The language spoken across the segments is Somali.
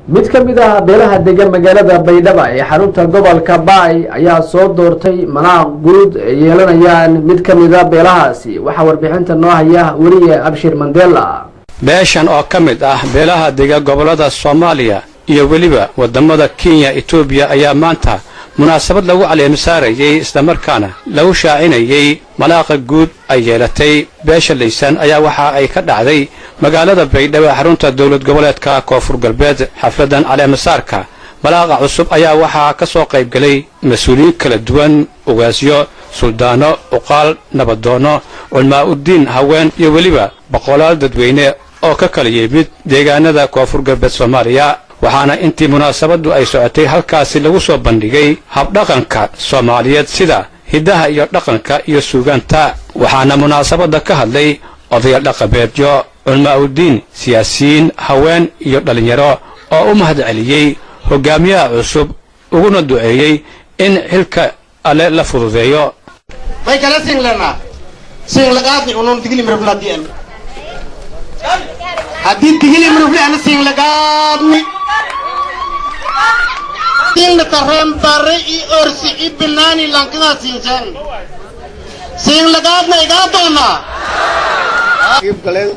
Mid ka mid ah beelaha degan magaalada Baydhaba ee xarunta gobolka Baay ayaa soo doortay malaaq guud ay yeelanayaan mid ka mid a beelahaasi. Waxaa warbixinta noo haya weriye Abshir Mandela. Beeshan oo ka mid ah beelaha dega gobollada Soomaaliya iyo weliba waddamada Kenya, Etoobiya ayaa maanta munaasabad lagu caleemisaarayey, islamarkaana lagu shaacinayey malaaqa guud ay yeelatay beesha Laysan ayaa waxa ay ka dhacday magaalada Baydhabo, xarunta dowlad goboleedka Koonfur Galbeed. Xafladan caleemisaarka malaaqa cusub ayaa waxaa ka soo qayb galay mas-uuliyiin kala duwan, ugaasyo, suldaano, uqaal, nabadoonno, culmaa-uddiin, haween iyo weliba boqolaal dadweyne oo ka kala yimid deegaanada Koonfur Galbeed Soomaaliya. Waxaana intii munaasabaddu ay socotay halkaasi lagu soo bandhigay habdhaqanka Soomaaliyeed, sida hiddaha iyo dhaqanka iyo suugaanta. Waxaana munaasabadda ka hadlay odayaal dhaqameedyo, culmaa-uddiin, siyaasiyiin, haween iyo dhallinyaro oo u mahad celiyey hogaamiyaha cusub, uguna duceeyey in xilka Alle la fududeeyo. May kala singlana singlagaadni unon Digli Mirifladian haddii Digli Mirifli ana singlagaadni singna tareen bare i orsi i binaani lankadaa sinseen singlagaadna igaa doonaa. Qayb galeen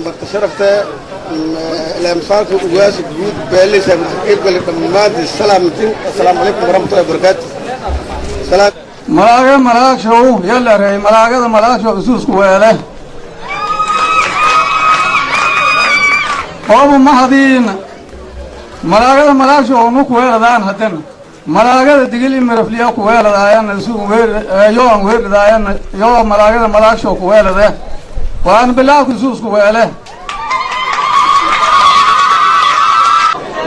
marti sharafta, leemsaarka, ugaasa guud beeleysa qayb galay, dhammaantiin salaamatin. Assalaamu calaykum waraxmatullahi wabarakaatu. Malaaga malaagshow yalarey, malaagada malaagshow isuusku weele oobu mahadiin. Malaagada malaagshow nu kuweeladaan, haddana malaagada Digil i Mirafliya kuweeladaayan, isu yoo an weeladaayan, yoo malaagada malaagshow kuweelade waan bilaawka isuusku weele.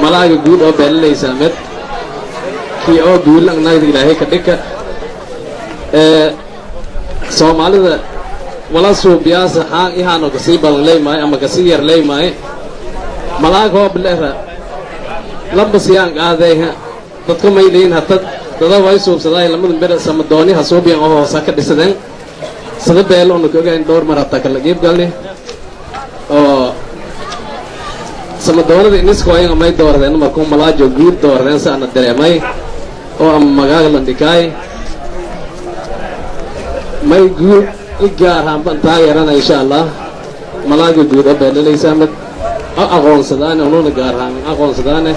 Malaaga guud oo beelalaysa mid kii oo guulang nagda Ilaahay ka dhika ee Soomaalida wala suubiyaasa haan ihaano kasii badan leymaayo ama kasii yar leymaayo. Malaag hoob lera lamba siyaan qaadayha dadka mayliin hata dada way suubsadaay lamada bere samadooni ha suubiyan oo hoosa ka dhisadeen sada beelo onu ka ogayn dhowr mar hataa kala qiib galni oo samadoonada iniskoayaga may dooradeen markuu malaajo guud dooradeen si ana dareemay oo ama magaaga landhikaay may guud i gaar ahaanban taageerana insha Allah malaaga guud oo beelalaysa mid o aqoonsadaane ununa gaar ahaan aqoonsadaane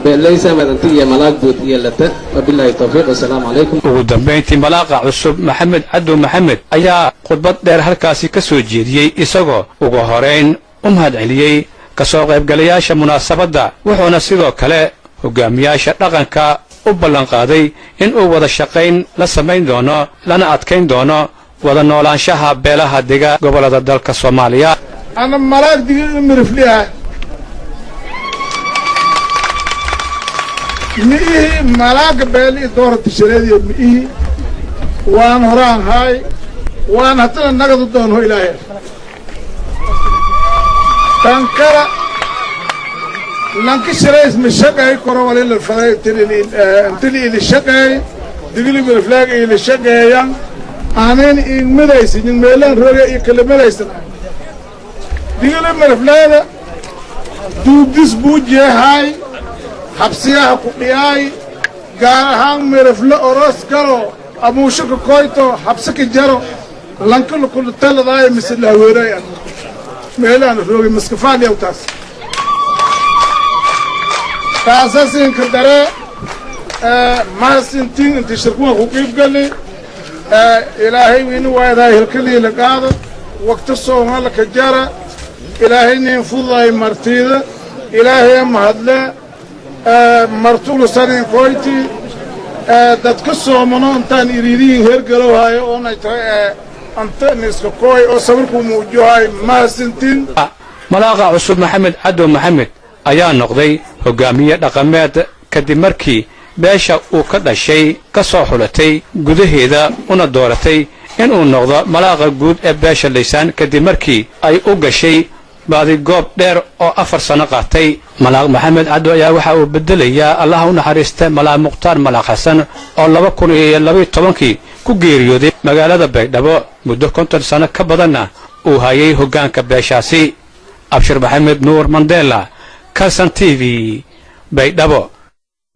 beelaysa mid inti iyo malaag guud iyo lata. Wabilaahi tawfiiq, assalaamu calaykum. Ugu dambayntii malaaqa cusub Maxamed Cadow Maxamed ayaa khudbad dheer halkaasi ka soo jeediyey, isagoo ugu horayn u mahad celiyey ka soo qaybgalayaasha munaasabadda, wuxuuna sidoo kale hogaamiyaasha dhaqanka u ballanqaaday in uu wada shaqayn la samayn doono, lana adkayn doono wada noolaanshaha beelaha dega gobollada dalka Soomaaliya. Ana malaag Digil Mirifliha mi'ihi, malaaga beeli doorata shareediyo mi'ihi, waan horaan haay, waan haddana nagadu doonho Ilaahay tankala lanki sharays ma shaqeey koro walila faday intili ili shaqeey Digili Miriflaaga ili shaqeeyan anin ingmadaysin meelaan roge iyo kalamadaysan. Digili Miriflaaga duugdis buu jeehaay, habsiyaha ku dhiyaay, gaar ahaan Mirifle oros galo amuusho ka koyto habsi ka jaro lanka lakulataladaayo mise lahaweeraay meelaan roogay maskafaaliyaw taas taasasinka dare mahasintiin inti shirkuwa ku qiib gali. Ilaahay wini waayadahay hilkalii la qaado waqti sooma laka jara. Ilaahay nin fududaay martiida, Ilaahay mahadle martulusanin koyti dadka soomano intaan iriiriyin hergalowhayo oonay tahay anta niska kooy oo sawirkuu muujohay mahasintiin. Malaaqa cusub Maxamed Cadow Maxamed ayaa noqday hogaamiye dhaqameed kadib markii beesha uu ka dhashay ka soo xulatay gudaheeda una dooratay inuu noqdo malaaqa guud ee beesha Laysaan, kadib markii ay u gashay baadigoob dheer oo 4 sano qaatay. Malaaq Maxamed Caddo ayaa waxa uu bedelayaa, Allaha u naxariista, Malaaq Mukhtaar Malaaq Xasan oo 2012-kii ku geeriyooday magaalada Baydhabo, muddo 50 sano ka badanna uu hayay hoggaanka beeshaasi. Abshir Maxamed Nuur Mandela, Kalsan TV. Baydhabo.